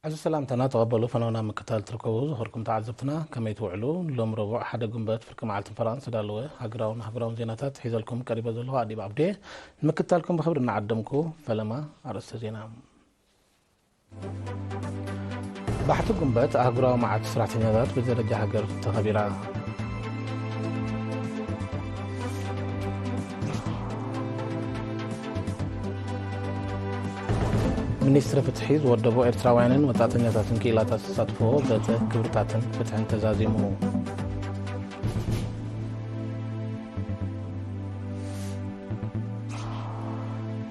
ሕዚ ሰላምታና ተቐበሉ። ፈነውና ምክታል ትርከቡ ዝኸርኩም ተዓዘብትና ከመይ ትውዕሉ? ሎም ረቡዕ ሓደ ጉንበት ፍርቂ መዓልቲ ፈራንስ ዝዳለወ ሃገራውን ሃገራውን ዜናታት ሒዘልኩም ቀሪበ ዘለኹ ኣዲብ ኣብዴ። ንምክታልኩም ብኽብሪ እናዓደምኩ ፈለማ ኣርእስተ ዜና። ባሕቲ ጉንበት ኣህጉራዊ መዓልቲ ሰራሕተኛታት ብደረጃ ሃገር ተኸቢራ። ሚኒስትሪ ፍትሒ ዝወደቦ ኤርትራውያንን ወጻእተኛታትን ክኢላታት ዝተሳትፎ ዘተ ክብርታትን ፍትሕን ተዛዚሙ።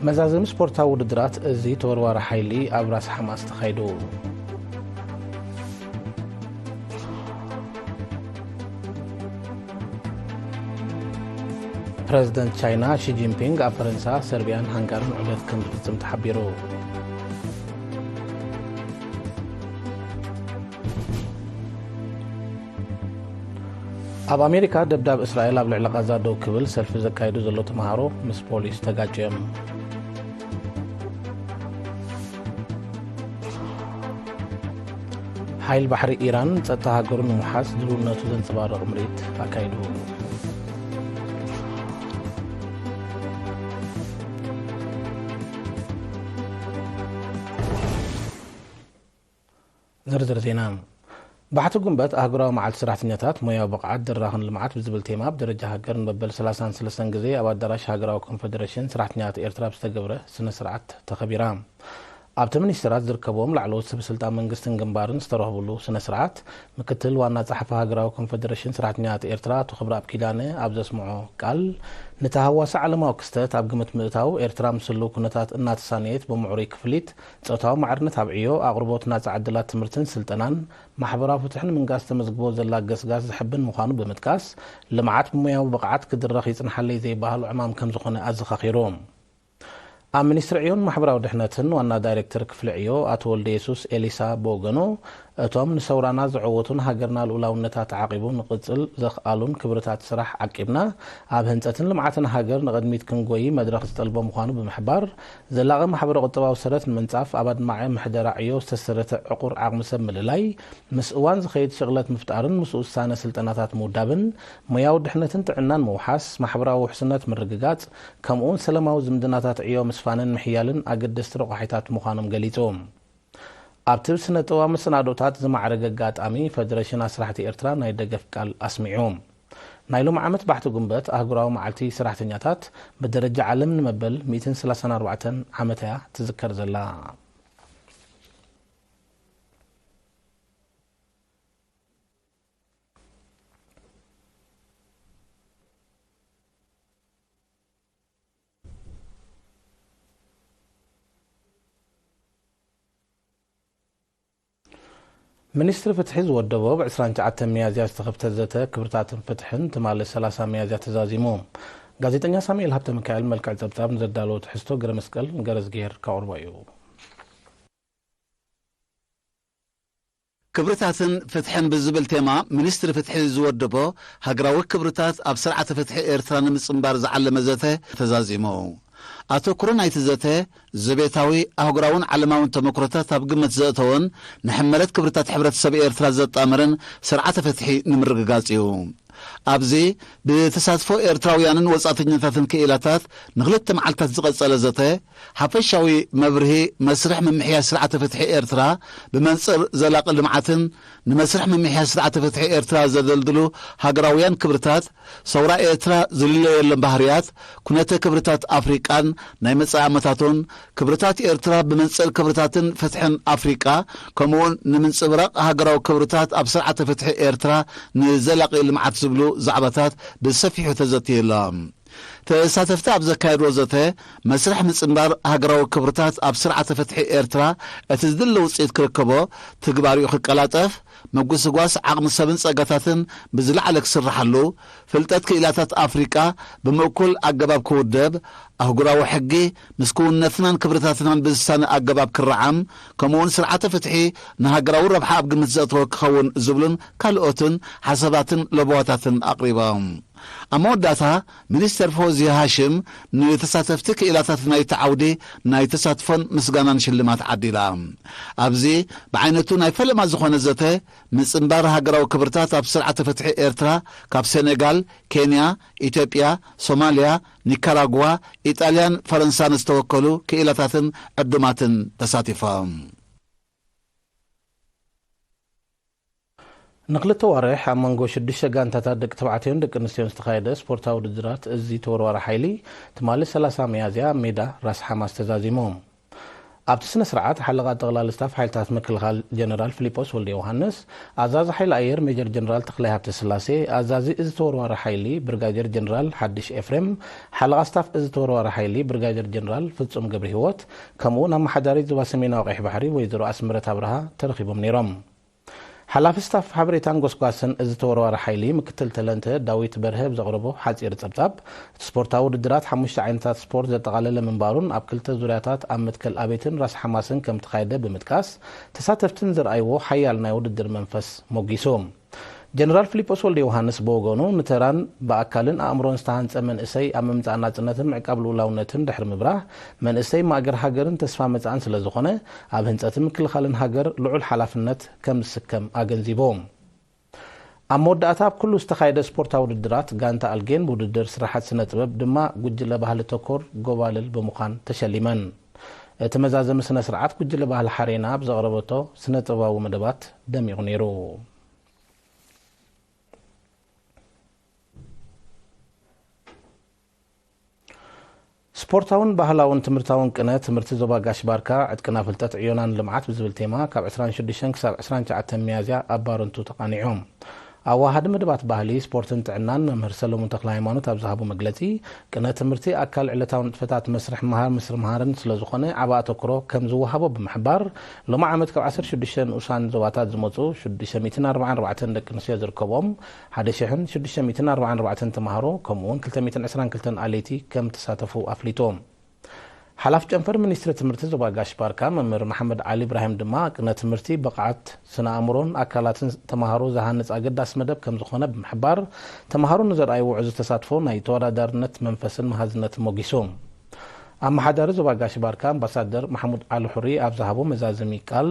መዛዘሚ ስፖርታዊ ውድድራት እዚ ተወርዋሪ ሓይሊ ኣብ ራስ ሓማስ ተኻይዱ። ፕረዚደንት ቻይና ሺ ጂንፒንግ ኣብ ፈረንሳ፣ ሰርቢያን ሃንጋርን ዑደት ከም ዝፍጽም ተሓቢሩ። ኣብ ኣሜሪካ፣ ደብዳብ እስራኤል ኣብ ልዕሊ ቃዛ ደው ክብል ሰልፊ ዘካይዱ ዘሎ ተምሃሮ ምስ ፖሊስ ተጋጭዮም። ሓይል ባሕሪ ኢራን ጸጥታ ሃገሩ ንምውሓስ ድልውነቱ ዘንጸባርቕ ምርኢት ኣካይዱ። ዝርዝር ዜና። ባሕቲ ጉንበት ኣህጉራዊ መዓልቲ ሰራሕተኛታት ሞያዊ ብቕዓት ድራኽን ልምዓት ብዝብል ቴማ ኣብ ደረጃ ሃገር ንመበል ሰላሳን ሰለስተን ግዜ ኣብ ኣዳራሽ ሃገራዊ ኮንፈደሬሽን ሰራሕተኛታት ኤርትራ ብዝተገብረ ስነ ስርዓት ተኸቢራ። ኣብቲ ሚኒስትራት ዝርከብዎም ላዕለዎት ሰብ ስልጣን መንግስትን ግንባርን ዝተረኽብሉ ስነ ስርዓት፣ ምክትል ዋና ጸሓፊ ሃገራዊ ኮንፈደሬሽን ሰራሕተኛታት ኤርትራ ኣቶ ክብረኣብ ኪዳነ ኣብ ዘስምዖ ቃል፣ ንተሃዋሲ ዓለማዊ ክስተት ኣብ ግምት ምእታው፣ ኤርትራ ምስ ህልው ኩነታት እናተሳነየት ብምዕሩይ ክፍሊት፣ ጾታዊ ማዕርነት ኣብ ዕዮ፣ ኣቕርቦት ናጻ ዕድላት ትምህርትን ስልጠናን፣ ማሕበራዊ ፍትሕን ምንጋስ ተመዝግቦ ዘላ ገስጋስ ዘሐብን ምዃኑ ብምጥቃስ፣ ልምዓት ብሞያዊ ብቕዓት ክድረኽ ይጽንሓለይ ዘይበሃሎ ዕማም ከም ዝኾነ ኣዘኻኺሩ። ኣብ ሚኒስትሪ ዕዮን ማሕበራዊ ድሕነትን ዋና ዳይሬክተር ክፍሊ ዕዮ ኣቶ ወልደ የሱስ ኤሊሳ ብወገኑ፣ እቶም ንሰውራና ዘዐወቱን ሃገርና ልኡላውነታ ተዓቂቡ ንቕጽል ዘኽኣሉን ክብርታት ስራሕ ዓቂብና ኣብ ህንጸትን ልምዓትን ሃገር ንቕድሚት ክንጎዪ መድረኽ ዝጠልቦ ምዃኑ ብምሕባር፣ ዘላቒ ማሕበረ ቁጠባዊ ሰረት ንምንጻፍ ኣብ ኣድማዒ ምሕደራ ዕዮ ዝተሰረተ ዕቑር ዓቕሚ ሰብ ምልላይ፣ ምስ እዋን ዝኸይድ ሽቕለት ምፍጣርን ምስ ውሳነ ስልጠናታት ምውዳብን፣ ሞያዊ ድሕነትን ጥዕናን ምውሓስ፣ ማሕበራዊ ውሕስነት ምርግጋጽ፣ ከምኡውን ሰላማዊ ዝምድናታት ዕዮ ምስፋንን ምሕያልን ኣገደስቲ ረቋሒታት ምዃኖም ገሊጹ። ኣብቲ ብስነ ጥበባዊ መሰናዶታት ዝማዕረገ ኣጋጣሚ፣ ፈደረሽን ኣስራሕቲ ኤርትራ ናይ ደገፍ ቃል ኣስሚዑ። ናይ ሎሚ ዓመት ባሕቲ ጉንበት ኣህጉራዊ መዓልቲ ሰራሕተኛታት ብደረጃ ዓለም ንመበል ሚእትን ሰላሳን ኣርባዕተን ዓመት እያ ትዝከር ዘላ። ሚኒስትሪ ፍትሒ ዝወደቦ ብ ዕስራን ትሽዓተን ሚያዝያ ዝተኸፍተ ዘተ ክብርታትን ፍትሕን ትማሊ ሰላሳ ሚያዝያ ተዛዚሙ። ጋዜጠኛ ሳሙኤል ሃብተ ሚካኤል መልክዕ ጸብጻብ ንዘዳለዎ ትሕዝቶ ገረ መስቀል ገረዝግሄር ከቕርቦ እዩ። ክብርታትን ፍትሕን ብዝብል ቴማ ሚኒስትሪ ፍትሒ ዝወደቦ ሃገራዊ ክብርታት ኣብ ስርዓተ ፍትሒ ኤርትራ ንምጽንባር ዝዓለመ ዘተ ተዛዚሙ። ኣተኩሮ ናይቲ ዘተ ዘቤታዊ፣ ኣህጉራውን ዓለማውን ተመክሮታት ኣብ ግምት ዘእተወን ንሕመረት ክብርታት ሕብረተሰብ ኤርትራ ዘጣምርን ስርዓተ ፍትሒ ንምርግጋጽ እዩ። ኣብዚ ብተሳትፎ ኤርትራውያንን ወጻእተኛታትን ክኢላታት ንኽልተ መዓልታት ዝቐጸለ ዘተ፣ ሓፈሻዊ መብርሂ መስርሕ ምምሕያሽ ስርዓተ ፍትሒ ኤርትራ ብመንጽር ዘላቒ ልምዓትን ንመስርሕ ምምሕያሽ ስርዓተ ፍትሒ ኤርትራ ዘደልድሉ ሃገራውያን ክብርታት፣ ሰውራ ኤርትራ ዝልለየሎም ባህርያት፣ ኩነተ ክብርታት ኣፍሪቃን ናይ መጻኢ ዓመታቱን፣ ክብርታት ኤርትራ ብመንጽር ክብርታትን ፍትሕን ኣፍሪቃ፣ ከምኡውን ንምንጽብራቕ ሃገራዊ ክብርታት ኣብ ስርዓተ ፍትሒ ኤርትራ ንዘላቒ ልምዓት ዝብሉ ዛዕባታት ብሰፊሑ ተዘትዩ ኣሎ። ተሳተፍቲ ኣብ ዘካየድዎ ዘተ፣ መስርሕ ምጽንባር ሃገራዊ ክብርታት ኣብ ስርዓተ ፍትሒ ኤርትራ እቲ ዝድለ ውጽኢት ክርከቦ፣ ትግባሪኡ ክቀላጠፍ፣ ምጉስጓስ ዓቕሚ ሰብን ጸጋታትን ብዝለዓለ ክስርሓሉ፣ ፍልጠት ክኢላታት ኣፍሪቃ ብምእኩል ኣገባብ ክውደብ፣ ኣህጉራዊ ሕጊ ምስ ክውንነትናን ክብርታትናን ብዝሳነ ኣገባብ ክረዓም፣ ከምኡውን ስርዓተ ፍትሒ ንሃገራዊ ረብሓ ኣብ ግምት ዘእተወ ክኸውን ዝብሉን ካልኦትን ሓሳባትን ለበዋታትን ኣቕሪቦም። ኣብ መወዳእታ፣ ሚኒስተር ፎዝያ ሃሽም ንተሳተፍቲ ክኢላታት ናይቲ ዓውዲ ናይ ተሳትፎን ምስጋናን ሽልማት ዓዲላ። ኣብዚ ብዓይነቱ ናይ ፈለማ ዝኾነ ዘተ፣ ምጽንባር ሃገራዊ ክብርታት ኣብ ስርዓተ ፍትሒ ኤርትራ፣ ካብ ሴኔጋል፣ ኬንያ፣ ኢትዮጵያ፣ ሶማልያ፣ ኒካራጓ፣ ኢጣልያን ፈረንሳን ዝተወከሉ ክኢላታትን ዕዱማትን ተሳቲፎም። ንክልተ ዋርሕ ኣብ መንጎ ሽዱሽተ ጋንታታት ደቂ ተባዕትዮን ደቂ ኣንስትዮን ዝተኻየደ ስፖርታዊ ውድድራት እዚ ተወርዋሪ ሓይሊ ትማሊ ሰላሳ ሚያዝያ ኣብ ሜዳ ራስ ሓማስ ተዛዚሙ። ኣብቲ ስነ ስርዓት ሓለቓ ጠቕላሊ ስታፍ ሓይልታት ምክልኻል ጀነራል ፊሊጶስ ወልደ ዮሃንስ፣ ኣዛዚ ሓይሊ ኣየር ሜጀር ጀነራል ተኽላይ ሃብተ ስላሴ፣ ኣዛዚ እዚ ተወርዋሪ ሓይሊ ብርጋጀር ጀነራል ሓድሽ ኤፍሬም፣ ሓለቓ ስታፍ እዚ ተወርዋሪ ሓይሊ ብርጋጀር ጀነራል ፍጹም ገብረ ህይወት፣ ከምኡ እውን ኣመሓዳሪት ዞባ ሰሜናዊ ቀይሕ ባሕሪ ወይዘሮ ኣስመረት ኣብርሃ ተረኺቦም ነይሮም። ሓላፊ ስታፍ ሓበሬታን ጎስጓስን እዚ ተወርዋሪ ሓይሊ ምክትል ተለንተ ዳዊት በርሀ ብዘቕረቦ ሓጺር ጸብጻብ፣ እቲ ስፖርታዊ ውድድራት ሓሙሽተ ዓይነታት ስፖርት ዘጠቓለለ ምንባሩን ኣብ ክልተ ዙርያታት ኣብ መትከል ኣቤትን ራስ ሓማስን ከም ተኻየደ ብምጥቃስ፣ ተሳተፍትን ዘርኣይዎ ሓያል ናይ ውድድር መንፈስ ሞጊሱ። ጀነራል ፊሊጶስ ወልደ ዮሃንስ ብወገኑ፣ ንተራን ብኣካልን ኣእምሮን ዝተሃንጸ መንእሰይ ኣብ ምምጻእ ናጽነትን ምዕቃብ ልኡላውነትን ድሕሪ ምብራህ፣ መንእሰይ ማእገር ሃገርን ተስፋ መጻእን ስለ ዝኾነ፣ ኣብ ህንጸትን ምክልኻልን ሃገር ልዑል ሓላፍነት ከም ዝስከም ኣገንዚቡ። ኣብ መወዳእታ፣ ኣብ ኩሉ ዝተኻየደ ስፖርታዊ ውድድራት፣ ጋንታ ኣልጌን ብውድድር ስራሓት ስነ ጥበብ ድማ ጉጅለ ባህሊ ተኮር ጎባልል ብምዃን ተሸሊመን። እቲ መዛዘሚ ስነ ስርዓት፣ ጉጅለ ባህሊ ሓሬና ኣብ ዘቕረበቶ ስነ ጥበባዊ መደባት ደሚቑ ነይሩ። ስፖርታውን ባህላውን ትምህርታውን ቅነ ትምህርቲ ዞባ ጋሽ ባርካ፣ ዕጥቅና ፍልጠት ዕዮናን ልምዓት ብዝብል ቴማ፣ ካብ ዕስራን ሽዱሽተን ክሳብ ዕስራን ትሽዓተን ሚያዝያ ኣብ ባረንቱ ተቓኒዑ። ኣዋሃዲ መደባት ባህሊ፣ ስፖርትን ጥዕናን መምህር ሰለሙን ተክለ ሃይማኖት ኣብ ዝሃቦ መግለጺ፣ ቅነ ትምህርቲ ኣካል ዕለታዊ ንጥፈታት መስርሕ ምሃር ምስርምሃርን ስለ ዝኾነ፣ ዓቢ ኣተኩሮ ከም ዝወሃቦ ብምሕባር፣ ሎሚ ዓመት ካብ ዓሰርተ ሽዱሽተ ንኡሳን ዞባታት ዝመጹ ሽዱሽተ ሚእትን ኣርባዓን ኣርባዕተን ደቂ ኣንስትዮ ዝርከብኦም ሓደ ሽሕን ሽዱሽተ ሚእትን ኣርባዓን ኣርባዕተን ተማሃሮ፣ ከምኡ እውን ክልተ ሚእትን ዕስራን ክልተን ኣለይቲ ከም ተሳተፉ ኣፍሊጡ። ሓላፊ ጨንፈር ሚኒስትሪ ትምህርቲ ዞባ ጋሽ ባርካ መምህር መሓመድ ዓሊ ኢብራሂም ድማ፣ ቅነ ትምህርቲ ብቕዓት ስነ ኣእምሮን ኣካላትን ተማሃሮ ዝሃንጽ ኣገዳሲ መደብ ከም ዝኾነ ብምሕባር፣ ተማሃሮ ንዘርኣይዎ ዕዙዝ ተሳትፎ ናይ ተወዳዳርነት መንፈስን መሃዝነትን ሞጊሱ። ኣመሓዳሪ ዞባ ጋሽ ባርካ ኣምባሳደር ማሕሙድ ዓሊ ሑሪ ኣብ ዝሃቦ መዛዘሚ ቃል፣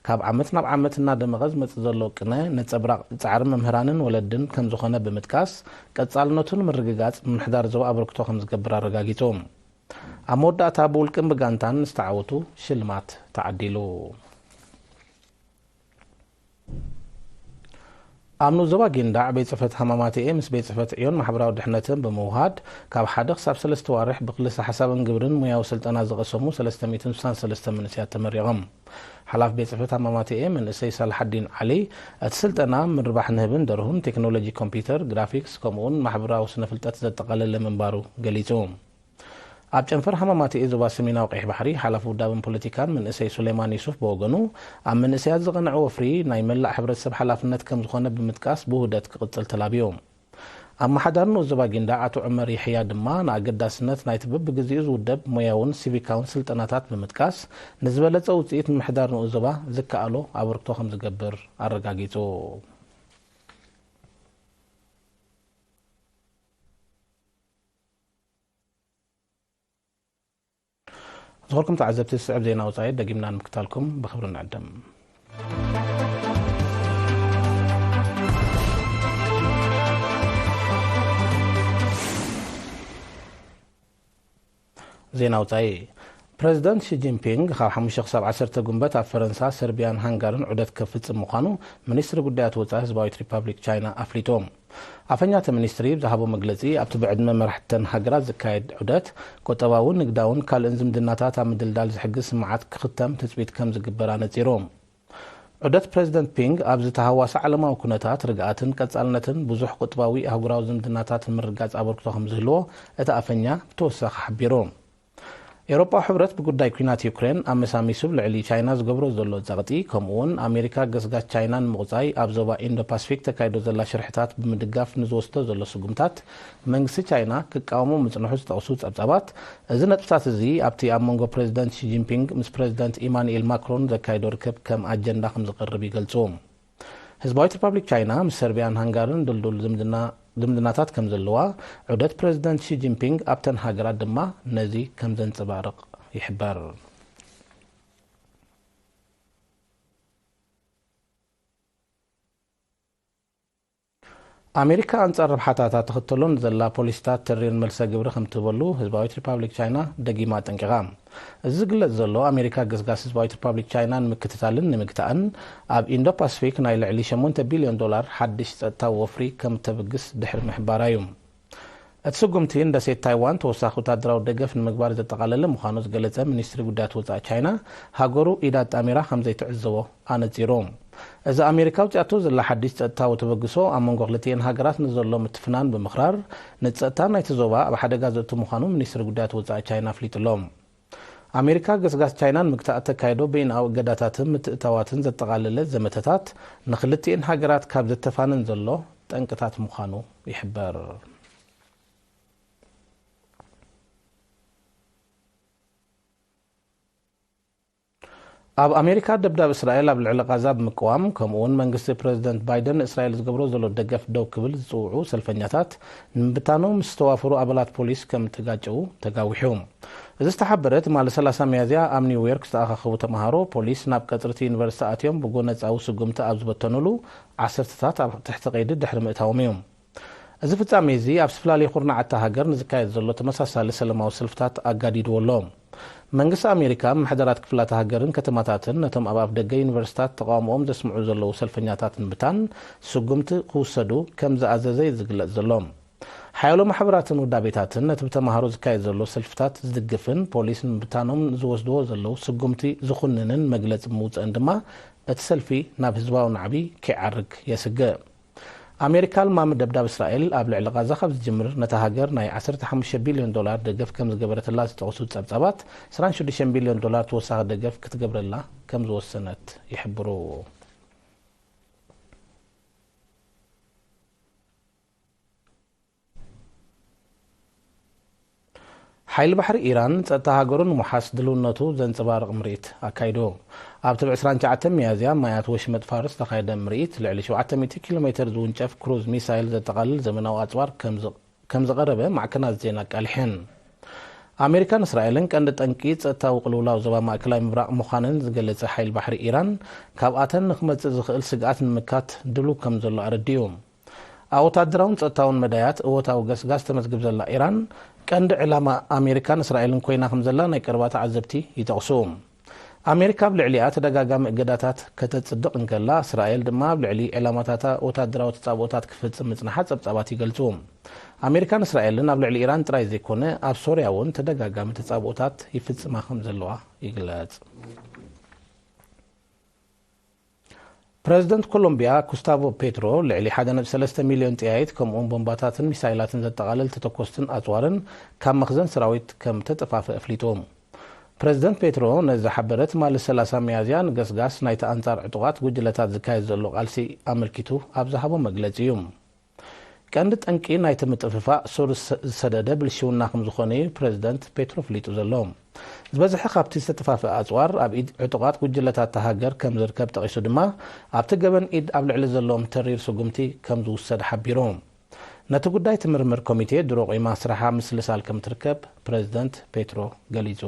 ካብ ዓመት ናብ ዓመት እናደመቐ ዝመጽእ ዘሎ ቅነ ነጸብራቕ ጻዕሪ መምህራንን ወለድን ከም ዝኾነ ብምጥቃስ፣ ቀጻልነቱ ንምርግጋጽ ምምሕዳር ዞባ ኣበርክቶ ከም ዝገብር ኣረጋጊጹ። ኣብ መወዳእታ፣ ብውልቅን ብጋንታን ዝተዓወቱ ሽልማት ተዓዲሉ። ኣብ ንኡስ ዞባ ጊንዳዕ ቤት ጽሕፈት ሃማማተኤ ምስ ቤት ጽሕፈት ዕዮን ማሕበራዊ ድሕነትን ብምውሃድ፣ ካብ ሓደ ክሳብ ሰለስተ ዋርሕ ብክልሰ ሓሳብን ግብርን ሞያዊ ስልጠና ዝቐሰሙ ሰለስተ ሚእትን ስሳን ሰለስተ መንእሰያት ተመሪቖም። ሓላፊ ቤት ጽሕፈት ሃማማተኤ መንእሰይ ሳልሓዲን ዓሊ፣ እቲ ስልጠና ምርባሕ ንህብን ደርሁን፣ ቴክኖሎጂ ኮምፒውተር፣ ግራፊክስ፣ ከምኡውን ማሕበራዊ ስነ ፍልጠት ዘጠቓለለ ምንባሩ ገሊጹ። ኣብ ጨንፈር ሃማማተኤ ዞባ ሰሜናዊ ቀይሕ ባሕሪ፣ ሓላፊ ውዳበን ፖለቲካን መንእሰይ ሱሌማን ዩሱፍ ብወገኑ፣ ኣብ መንእሰያት ዝቐንዐ ወፍሪ ናይ መላእ ሕብረተሰብ ሓላፍነት ከም ዝኾነ ብምጥቃስ፣ ብውህደት ክቕጽል ተላብዩ። ኣመሓዳሪ ንኡስ ዞባ ጊንዳዕ ኣቶ ዑመር የሕያ ድማ፣ ንኣገዳስነት ናይቲ በብግዜኡ ዝውደብ ሞያውን ሲቪካውን ስልጠናታት ብምጥቃስ፣ ንዝበለጸ ውጽኢት ምምሕዳር ንኡስ ዞባ ዝከኣሎ ኣበርክቶ ከም ዝገብር ኣረጋጊጹ። ዝኾርኩም ተዓዘብቲ፣ ዝስዕብ ዜና ወጻኢ ደጊምና ንምክታልኩም ብኽብሪ ንዕድም። ዜና ወጻኢ። ፕረዚደንት ሺ ጂንፒንግ ካብ ሓሙሽተ ክሳብ ዓሰርተ ጉንበት ኣብ ፈረንሳ፣ ሰርቢያን ሃንጋርን ዑደት ከፍጽም ምዃኑ ሚኒስትሪ ጉዳያት ወጻኢ ህዝባዊት ሪፓብሊክ ቻይና ኣፍሊጡ። ኣፈኛ እቲ ሚኒስትሪ ብዝሃቦ መግለጺ፣ ኣብቲ ብዕድመ መራሕተን ሃገራት ዝካየድ ዑደት፣ ቁጠባውን ንግዳውን ካልእን ዝምድናታት ኣብ ምድልዳል ዝሕግዝ ስምዓት ክኽተም ትጽቢት ከም ዝግበር ኣነጺሩ። ዑደት ፕረዚደንት ፒንግ ኣብዚ ተሃዋሲ ዓለማዊ ኩነታት፣ ርግኣትን ቀጻልነትን ብዙሕ ቁጥባዊ ኣህጉራዊ ዝምድናታት ንምርግጋጽ ኣበርክቶ ከም ዝህልዎ እቲ ኣፈኛ ብተወሳኺ ሓቢሩ። ኤውሮጳዊ ሕብረት ብጉዳይ ኲናት ዩክሬን ኣመሳሚሱ ኣብ ልዕሊ ቻይና ዝገብሮ ዘሎ ጸቕጢ፣ ከምኡ'ውን ኣሜሪካ ገስጋስ ቻይና ንምቑጻይ ኣብ ዞባ ኢንዶ ፓስፊክ ተካይዶ ዘላ ሽርሕታት ብምድጋፍ ንዝወስዶ ዘሎ ስጉምታት መንግስቲ ቻይና ክቃወሞ ምጽንሑ ዝጠቕሱ ጸብጻባት፣ እዚ ነጥብታት እዚ ኣብቲ ኣብ መንጎ ፕረዚደንት ሺ ጂንፒንግ ምስ ፕረዚደንት ኢማኑኤል ማክሮን ዘካይዶ ርክብ ከም ኣጀንዳ ከም ዝቐርብ ይገልጹ። ህዝባዊት ሪፓብሊክ ቻይና ምስ ሰርቢያን ሃንጋርን ድልዱል ዝምድና ዝምድናታት ከም ዘለዋ፣ ዑደት ፕረዚደንት ሺ ጂንፒንግ ኣብተን ሃገራት ድማ ነዚ ከም ዘንጸባርቕ ይሕበር። ኣሜሪካ ኣንጻር ረብሓታታ ትኽተሎ ንዘላ ፖሊሲታት ተሪር መልሰ ግብሪ ከም ትህበሉ ህዝባዊት ሪፓብሊክ ቻይና ደጊማ ኣጠንቂቓ። እዚ ዝግለጽ ዘሎ፣ ኣሜሪካ ገስጋስ ህዝባዊት ሪፓብሊክ ቻይና ንምክትታልን ንምግታእን ኣብ ኢንዶ ፓስፊክ ናይ ልዕሊ ሸሞንተ ቢልዮን ዶላር ሓድሽ ጸጥታዊ ወፍሪ ከም ተብግስ ድሕሪ ምሕባራ እዩ። እቲ ስጉምቲ ንደሴት ታይዋን ተወሳኺ ወታደራዊ ደገፍ ንምግባር ዘጠቓለለ ምዃኑ ዝገለጸ ሚኒስትሪ ጉዳያት ወጻኢ ቻይና፣ ሃገሩ ኢድ ኣጣሚራ ከም ዘይትዕዘቦ ኣነጺሩ። እዚ ኣሜሪካ ኣውጺኣቶ ዘላ ሓድሽ ጸጥታዊ ተበግሶ ኣብ መንጎ ክልቲኤን ሃገራት ንዘሎ ምትፍናን ብምኽራር፣ ንጸጥታ ናይቲ ዞባ ኣብ ሓደጋ ዘእቱ ምዃኑ ሚኒስትሪ ጉዳያት ወጻኢ ቻይና ኣፍሊጡ ኣሎ። ኣሜሪካ ገስጋስ ቻይና ንምግታእ እተካየዶ በይንኣዊ እገዳታትን ምትእታዋትን ዘጠቓለለ ዘመተታት፣ ንክልቲኤን ሃገራት ካብ ዘተፋንን ዘሎ ጠንቅታት ምዃኑ ይሕበር። ኣብ ኣሜሪካ፣ ደብዳብ እስራኤል ኣብ ልዕሊ ቃዛ ብምቅዋም፣ ከምኡ'ውን መንግስቲ ፕረዚደንት ባይደን ንእስራኤል ዝገብሮ ዘሎ ደገፍ ደው ክብል ዝጽውዑ ሰልፈኛታት፣ ንምብታኖም ምስ ዝተዋፈሩ ኣባላት ፖሊስ ከም እተጋጨዉ ተጋዊሑ። እዚ ዝተሓበረ፣ ትማሊ ሰላሳ ሚያዝያ ኣብ ኒውዮርክ ዝተኣኻኸቡ ተምሃሮ፣ ፖሊስ ናብ ቀጽሪ እቲ ዩኒቨርሲቲ ኣትዮም ብጎነጻዊ ስጉምቲ ኣብ ዝበተኑሉ፣ ዓሰርተታት ኣብ ትሕቲ ቀይዲ ድሕሪ ምእታዎም እዩ። እዚ ፍጻሜ እዚ ኣብ ዝተፈላለዩ ኩርናዓት እታ ሃገር ንዝካየድ ዘሎ ተመሳሳሊ ሰለማዊ ሰልፍታት ኣጋዲድዎ ኣሎ። መንግስቲ ኣሜሪካ፣ ምምሕዳራት ክፍላተ ሃገርን ከተማታትን ነቶም ኣብ ኣፍደገ ዩኒቨርሲታት ተቓውሞኦም ዘስምዑ ዘለዉ ሰልፈኛታት ንምብታን ስጉምቲ ክውሰዱ ከም ዝኣዘዘ እዩ ዝግለጽ ዘሎ። ሓያሎ ማሕበራትን ውዳቤታትን ነቲ ብተምሃሮ ዝካየድ ዘሎ ሰልፍታት ዝድግፍን ፖሊስ ንምብታኖም ዝወስድዎ ዘለዉ ስጉምቲ ዝኹንንን መግለጺ ብምውጸእን ድማ እቲ ሰልፊ ናብ ህዝባዊ ናዕቢ ከይዓርግ የስግእ። ኣሜሪካ ልማሚ ደብዳብ እስራኤል ኣብ ልዕሊ ቃዛ ካብ ዝጅምር ነታ ሃገር ናይ ዓሰርተ ሓሙሽተ ቢልዮን ዶላር ደገፍ ከም ዝገበረትላ ዝጠቕሱ ጸብጻባት፣ ዕስራን ሽዱሽተን ቢልዮን ዶላር ተወሳኺ ደገፍ ክትገብረላ ከም ዝወሰነት ይሕብሩ። ሓይሊ ባሕሪ ኢራን ጸጥታ ሃገሩ ንምውሓስ ድልውነቱ ዘንጸባርቕ ምርኢት ኣካይዱ። ኣብ ትብዕ ዕስራን ትሽዓተን ሚያዝያ ማያት ወሽመጥ ፋርስ ዝተኻየደ ምርኢት፣ ልዕሊ ሸውዓተ ሚእቲ ኪሎ ሜተር ዝውንጨፍ ክሩዝ ሚሳይል ዘጠቓልል ዘመናዊ ኣጽዋር ከም ዝ-፣ ከም ዝቐረበ ማዕከናት ዜና ኣቃሊሐን። ኣሜሪካን እስራኤልን ቀንዲ ጠንቂ ጸጥታዊ ቅልውላው ዞባ ማእከላይ ምብራቕ ምዃነን ዝገለጸ ሓይሊ ባሕሪ ኢራን፣ ካብኣተን ንኽመጽእ ዝኽእል ስግኣት ንምምካት ድሉው ከም ዘሎ ኣረዲኡ። ኣብ ወታደራውን ጸጥታውን መዳያት እወታዊ ገስጋስ ተመዝግብ ዘላ ኢራን፣ ቀንዲ ዕላማ ኣሜሪካን እስራኤልን ኮይና ከም ዘላ ናይ ቀረባ ተዓዘብቲ ይጠቕሱ። ኣሜሪካ ኣብ ልዕሊኣ ተደጋጋሚ እገዳታት ከተጽድቕ እንከላ፣ እስራኤል ድማ ኣብ ልዕሊ ዕላማታታ ወታደራዊ ተጻብኦታት ክፍጽም ምጽናሓ ጸብጻባት ይገልጹ። ኣሜሪካን እስራኤልን ኣብ ልዕሊ ኢራን ጥራይ ዘይኮነ፣ ኣብ ሶርያ እውን ተደጋጋሚ ተጻብኦታት ይፍጽማ ከም ዘለዋ ይግለጽ። ፕረዚደንት ኮሎምቢያ ኩስታቮ ፔትሮ፣ ልዕሊ ሓደ ነጥቢ ሰለስተ ሚልዮን ጥያይት፣ ከምኡውን ቦምባታትን ሚሳይላትን ዘጠቓልል ተተኮስትን ኣጽዋርን ካብ መኽዘን ሰራዊት ከም ተጠፋፍአ ኣፍሊጡ። ፕረዚደንት ፔትሮ ነዚ ዝሓበረ ትማሊ ሰላሳ ሚያዝያ፣ ንገስጋስ ናይቲ ኣንጻር ዕጡቓት ጉጅለታት ዝካየድ ዘሎ ቃልሲ ኣመልኪቱ ኣብ ዝሃቦ መግለጺ እዩ። ቀንዲ ጠንቂ ናይቲ ምጥፍፋእ ሱር ዝሰ-፣ ዝሰደደ ብልሽውና ከም ዝኾነ እዩ ፕረዚደንት ፔትሮ ፍሊጡ ዘሎ። ዝበዝሐ ካብቲ ዝተጠፋፍአ ኣጽዋር ኣብ ኢድ ዕጡቓት ጉጅለታት እታ ሃገር ከም ዝርከብ ጠቒሱ ድማ፣ ኣብቲ ገበን ኢድ ኣብ ልዕሊ ዘለዎም ተሪር ስጉምቲ ከም ዝውሰድ ሓቢሩ። ነቲ ጉዳይ ትምርምር ኮሚቴ ድሮ ቆይማ ስራሓ ምስልሳል ከም ትርከብ ፕረዚደንት ፔትሮ ገሊጹ።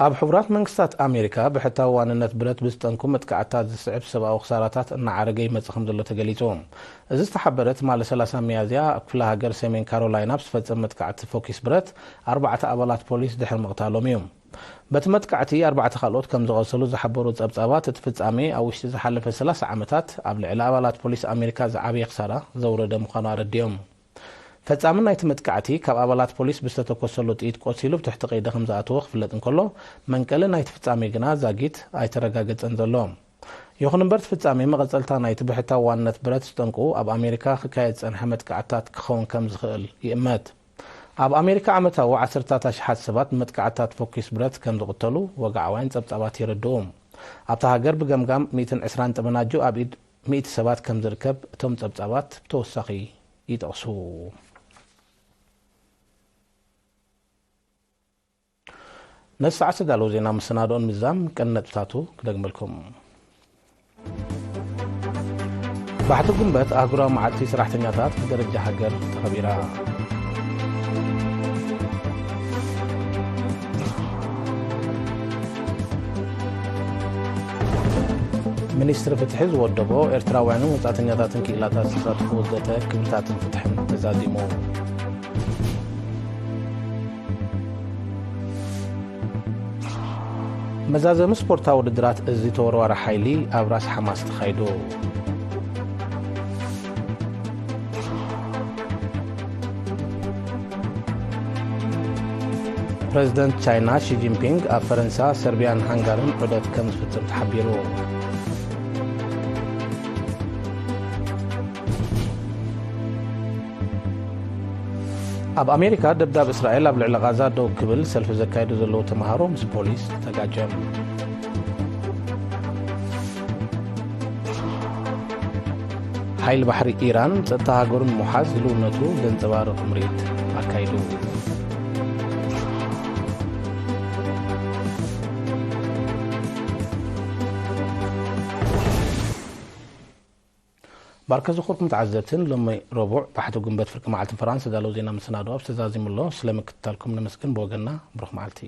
ኣብ ሕቡራት መንግስታት ኣሜሪካ ብሕታዊ ዋንነት ብረት ብዝጠንኩ መጥቃዕትታት ዝስዕብ ሰብኣዊ ክሳራታት እናዓረገ ይመጽእ ከም ዘሎ ተገሊጹ። እዚ ዝተሓበረ ትማሊ ሰላሳ ሚያዝያ ኣብ ክፍለ ሃገር ሰሜን ካሮላይና ብዝፈጸመ መጥቃዕቲ ፎኪስ ብረት ኣርባዕተ ኣባላት ፖሊስ ድሕሪ ምቕታሎም እዩ። በቲ መጥቃዕቲ ኣርባዕተ ካልኦት ከም ዝቐሰሉ ዝሓበሩ ጸብጻባት፣ እቲ ፍጻሜ ኣብ ውሽጢ ዝሓለፈ ሰላሳ ዓመታት ኣብ ልዕሊ ኣባላት ፖሊስ ኣሜሪካ ዝዓበየ ክሳራ ዘውረደ ምዃኑ ኣረዲኦም። ፈጻሚ ናይቲ መጥቃዕቲ ካብ ኣባላት ፖሊስ ብዝተተኮሰሉ ጥይት ቆሲሉ ብትሕቲ ቀይዲ ከም ዝኣተወ ክፍለጥ እንከሎ፣ መንቀሊ ናይቲ ፍጻሜ ግና ዛጊት ኣይተረጋገጸን ዘሎ። ይኹን እምበር፣ እቲ ፍጻሜ መቐጸልታ ናይቲ ብሕታዊ ዋንነት ብረት ዝጠንቁ ኣብ ኣሜሪካ ክካየድ ዝጸንሐ መጥቃዕትታት ክኸውን ከም ዝኽእል ይእመት። ኣብ ኣሜሪካ ዓመታዊ ዓሰርታት ኣሽሓት ሰባት ብመጥቃዕትታት ፈኲስ ብረት ከም ዝቕተሉ ወግዓውያን ጸብጻባት የረድኡ። ኣብታ ሃገር ብገምጋም ሚእትን ዕስራን ጠበናጁ ኣብ ኢድ ሚእቲ ሰባት ከም ዝርከብ እቶም ጸብጻባት ብተወሳኺ ይጠቕሱ። ነዚ ሰዓት ዝተዳለወ ዜና መሰናድኦን ምዛም ቀንዲ ነጥብታቱ ክደግመልኩም። ባሕቲ ጉንበት ኣህጉራዊ መዓልቲ ሰራሕተኛታት ብደረጃ ሃገር ተኸቢራ። ሚኒስትሪ ፍትሒ ዝወደቦ ኤርትራውያንን ወጻእተኛታትን ክኢላታት ዝሳተፍዎ ዘተ ክብርታትን ፍትሕን ተዛዚሙ። መዛዘሚ ስፖርታዊ ውድድራት እዚ ተወርዋሪ ሓይሊ ኣብ ራስ ሓማስ ተኻይዱ። ፕረዚደንት ቻይና ሺ ጂንፒንግ ኣብ ፈረንሳ፣ ሰርቢያን ሃንጋርን ዑደት ከም ዝፍጽም ተሓቢሩ። ኣብ ኣሜሪካ፣ ደብዳብ እስራኤል ኣብ ልዕሊ ቓዛ ደው ክብል ሰልፊ ዘካየዱ ዘለዉ ተምሃሮ ምስ ፖሊስ ተጋጨም። ሓይሊ ባሕሪ ኢራን ጸጥታ ሃገሩ ንምውሓስ ድልውነቱ ዘንጸባርቕ ምርኢት ኣካይዱ። ባርከ ዝኹርኩም ተዓዘብትን፣ ሎሚ ረቡዕ ባሕቲ ጉንበት ፍርቂ መዓልትን ፈራንስ ዘዳለዉ ዜና መሰናዶ ኣብ ተዛዚሙ ኣሎ። ስለ ምክትታልኩም ነመስግን። ብወገንና ብሩኽ መዓልቲ።